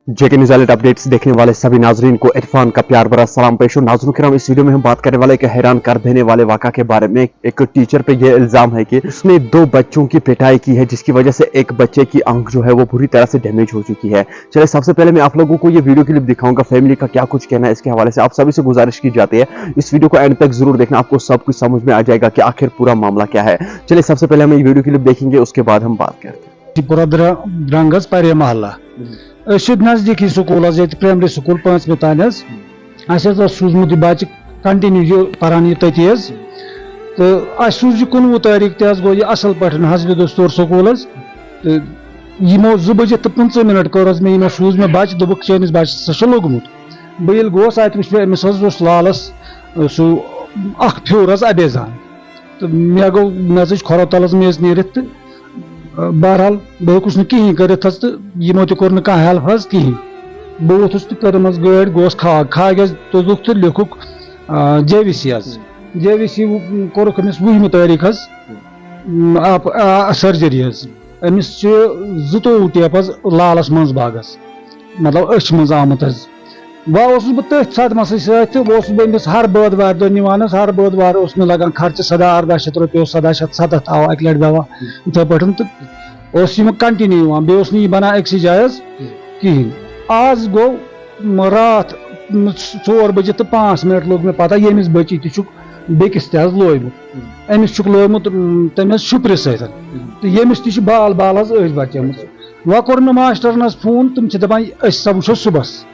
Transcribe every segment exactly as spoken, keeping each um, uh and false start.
जेके news alert updates देखने वाले सभी नाजरीन को इरफान का प्यार भरा सलाम पेश हो। नाजरीन किराम, इस वीडियो में हम बात करने वाले एक हैरान कर देने वाले वाक़ा के बारे में। एक टीचर पे ये इल्ज़ाम है कि उसने दो बच्चों की पिटाई की है, जिसकी वजह से एक बच्चे की आंख जो है वो बुरी तरह से डैमेज हो चुकी है। चलिए, सबसे पहले मैं आप लोगों को ये वीडियो क्लिप दिखाऊंगा, फैमिली का क्या कुछ कहना है इसके हवाले से। आप सभी से गुजारिश की जाती है, इस वीडियो को एंड तक जरूर देखना, आपको सब कुछ समझ में आ जाएगा कि आखिर पूरा मामला क्या है। चलिए, सबसे पहले हम ये वीडियो क्लिप देखेंगे, उसके बाद हम बात करते हैं। ٹی پورہ درنگ حظ پرے محلہ۔ أسۍ چھِ نزدیٖکی سکوٗل حظ، ییٚتہِ پرایمری سکوٗل پٲنٛژمہِ تانۍ حظ۔ اَسہِ حظ اوس سوٗزمُت یہِ بَچہٕ کنٹِنیو یہِ پَران یہِ تٔتی حظ۔ تہٕ اَسہِ سوٗز یہِ کُنوُہ تٲریٖخ تہِ حظ، گوٚو یہِ اَصٕل پٲٹھۍ حسبِ دستوٗر سکوٗل حظ۔ تہٕ یِمو زٕ بجے تہٕ پٕنٛژٕہ مِنٹ کٔر حظ مےٚ، یِمو سوٗز مےٚ بَچہٕ، دوٚپُکھ، "چٲنِس بَچَس ہسا چھُ لوٚگمُت۔" بہٕ ییٚلہِ گوس، اَتہِ وٕچھ مےٚ، أمِس حظ اوس لالَس، سُہ اَکھ پھیوٗر حظ اَبیزان۔ تہٕ مےٚ گوٚو، مےٚ ژٔج کھۄرو تَل حظ میٚژ نیٖرِتھ تہٕ، آ، بہرحال، بہٕ ہیوٚکُس نہٕ کِہیٖنۍ کٔرِتھ حظ، تہٕ یِمو تہِ کوٚر نہٕ کانٛہہ ہیلپ حظ کِہیٖنۍ۔ بہٕ ووٚتھُس تہٕ کٔرٕم حظ گٲڑۍ، گوس کھاگ، کھاگہِ حظ توٚلُکھ تہٕ لیوٚکھُکھ، آ، جے وی سی حظ۔ جے وی سی کوٚرُکھ أمِس وُہمہِ تٲریٖخ حظ، م، آ، آ، سرجری حظ۔ أمِس چھِ زٕتووُہ ٹیپ حظ لالَس منٛز باغَس، مطلب أچھ منٛز آمُت حظ۔ وۄنۍ اوسُس بہٕ تٔتھۍ صدمَسٕے سۭتۍ تہٕ اوسُس بہٕ أمِس ہر بٲدوارِ دۄہ نِوان حظ، ہر بٲدوارِ اوس مےٚ لگان خرچہٕ سَداہ اَرداہ شیٚتھ رۄپیہِ اوس، سَداہ شیٚتھ سَتَتھ آو اَکہِ لَٹہِ دوا، یِتھَے پٲٹھۍ تہٕ اوس یِم کنٹِنیو یِوان، بیٚیہِ اوس نہٕ یہِ بَنان أکسٕے جایہِ حظ کِہیٖنۍ۔ آز گوٚو راتھ ژور بجے تہٕ پانٛژھ مِنٹ لوٚگ مےٚ پَتہ، ییٚمِس بٔچی تہِ چھُکھ بیٚکِس تہِ حظ لویمُت، أمِس چھُکھ لویمُت، تٔمۍ حظ شُپرِ سۭتۍ، تہٕ ییٚمِس تہِ چھِ بال بال حظ أتھۍ بَچیمٕژ۔ وۄنۍ کوٚر مےٚ ماسٹرن حظ فون، تِم چھِ دَپان، "أسۍ سَمکھو صُبحَس۔"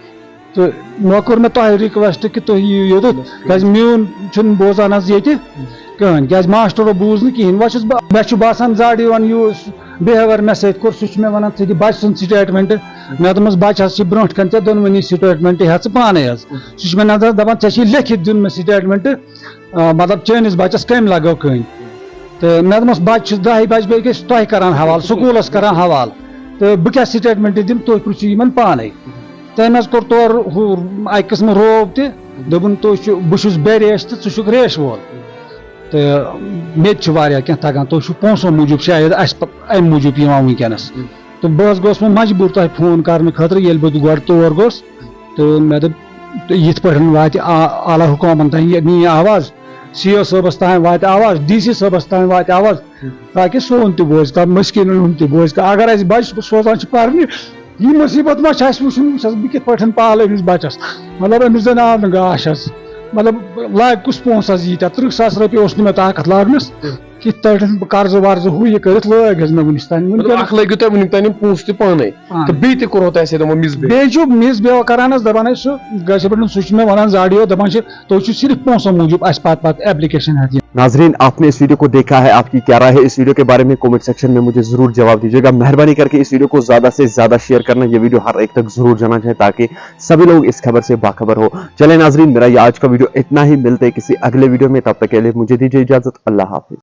تہٕ وۄنۍ کوٚر مےٚ تۄہہِ رِکویسٹ کہِ تُہۍ یِیِو یوٚتَتھ، کیٛازِ میون چھُنہٕ بوزان حظ ییٚتہِ کٕہٕنۍ، کیٛازِ ماسٹرو بوٗز نہٕ کِہیٖنۍ۔ وۄنۍ چھُس بہٕ، مےٚ چھُ باسان زَڈ یِوان یُس بِہیوَر مےٚ سۭتۍ کوٚر، سُہ چھُ مےٚ وَنان، "ژٕ دِ بَچہٕ سُنٛد سٹیٹمنٹ۔" مےٚ دوٚپمَس، "بَچہٕ حظ چھِ برونٛٹھ کَنہِ ژےٚ دۄنوٕنی سٹیٹمنٹ ہٮ۪تھ ژٕ پانَے حظ۔" سُہ چھُ مےٚ نظر دَپان، "ژےٚ چھِ لیکھِتھ دیُن مےٚ سٹیٹمنٹ۔" آ، مطلب، چٲنِس بَچَس کٔمۍ لَگٲو کٔنۍ؟ تہٕ مےٚ دوٚپمَس، بَچہٕ چھُ دَہہِ بَجہِ بٲگۍ أسۍ تۄہہِ کَران حوالہٕ، سکوٗلَس کَران حوالہٕ۔ تہٕ بہٕ کیٛاہ سٹیٹمنٹ دِمہٕ، تُہۍ پِرٛژھِو یِمَن پانَے۔ تٔمۍ حظ کوٚر تورٕ ہُہ اَکہِ قٕسمہٕ روب تہِ، دوٚپُن، "تُہۍ چھُ، بہٕ چھُس بے ریش تہٕ ژٕ چھُکھ ریش وول۔" تہٕ مےٚ تہِ چھُ واریاہ کینٛہہ تَگان، تُہۍ چھُو پونٛسو موٗجوٗب شاید اَسہِ پَ-، اَمہِ موٗجوٗب یِوان وٕنکیٚنَس۔ تہٕ بہٕ حظ گوٚوُس وۄنۍ مجبوٗر تۄہہِ فون کَرنہٕ خٲطرٕ، ییٚلہِ بہٕ گۄڈٕ تور گوٚوُس۔ تہٕ مےٚ دوٚپ، تہٕ یِتھ پٲٹھۍ واتہِ آ-، اعلیٰ حکامَن تام یہِ میٛٲنۍ آواز، سی او صٲبَس تام واتہِ آواز، ڈی سی صٲبَس تام واتہِ آواز، تاکہِ سون تہِ بوزِ کانٛہہ، مٔسکیٖنَن ہُنٛد تہِ بوزِ کانٛہہ۔ اگر اَسہِ بَچہِ سوزان چھِ پَرنہِ، یہِ مُصیٖبت ما چھِ اَسہِ وٕچھُن، وٕچھ حظ، بہٕ کِتھ پٲٹھۍ پالہٕ أمِس بَچَس؟ مطلب، أمِس زَن آو نہٕ گاش حظ، مطلب، لاگہِ کُس پونٛسہٕ حظ ییٖتیٛاہ؟ تٕرٛہ ساس رۄپیہِ اوس نہٕ مےٚ طاقت لاگنَس، کِتھ پٲٹھۍ بہٕ قرضہٕ ورضہٕ ہُہ یہِ کٔرِتھ لٲگۍ حظ مےٚ وٕنیُک تام۔ مطلب، وٕنکیٚن اکھ لٲگِو تۄہہِ وٕنیُک تام یِم پونٛسہٕ تہِ پانے، پانے۔ تہٕ بیٚیہِ تہِ کوٚرو تۄہہِ سۭتۍ یِمو مِس بِہیو۔ بیٚیہِ چھُ مِس بِہیو کران حظ، دَپان حظ چھُ، کٲشِر پٲٹھۍ سُہ چھُ مےٚ وَنان زاڈیو، دَپان چھِ، تُہۍ چھِو صرف پونٛسو موٗجوٗب اَسہِ پَتہٕ پَتہٕ application ہٮ۪تھ یِوان۔ ناظرین، آپ نے اس ویڈیو کو دیکھا ہے، آپ کی کیا رائے ہے اس ویڈیو کے بارے میں؟ کمنٹ سیکشن میں مجھے ضرور جواب دیجیے گا۔ مہربانی کر کے اس ویڈیو کو زیادہ سے زیادہ شیئر کرنا، یہ ویڈیو ہر ایک تک ضرور جانا چاہیے تاکہ سبھی لوگ اس خبر سے باخبر ہو۔ چلے ناظرین، میرا یہ آج کا ویڈیو اتنا ہی، ملتے ہیں کسی اگلے ویڈیو میں، تب تک کے لیے مجھے دیجیے اجازت، اللہ حافظ۔